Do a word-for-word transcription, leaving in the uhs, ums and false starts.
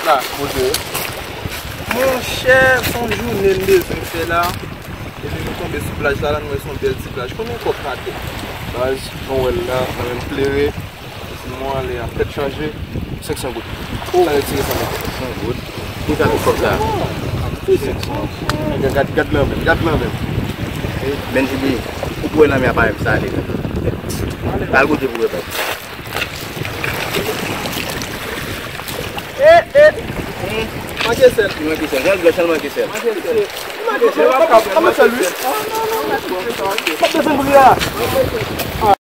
Monchè, se yon jounen n bezwen fè la. Epi nou tonbe sou plaj la, la nou wè se yon bèl ti plaj. Konbyen kòb pa tè? Baz, jan w wè l la, nan menm klere. Sinon ale an tèt chaje, senk san goud. Sa retire sa nan tèt. Senk san goud. Pou sa tout kòb sa? Gad, gad, gad lanmè, gad lanmè. Benji, ou pou wè lanmè a pa menm sale. Al goute pou wè, baz. E, e, manke sèl. Li manke sèl. Jan l blanch, l manke sèl. Manke sèl. Li manke sèl. Manke sèl, wi. M ap desann pri a.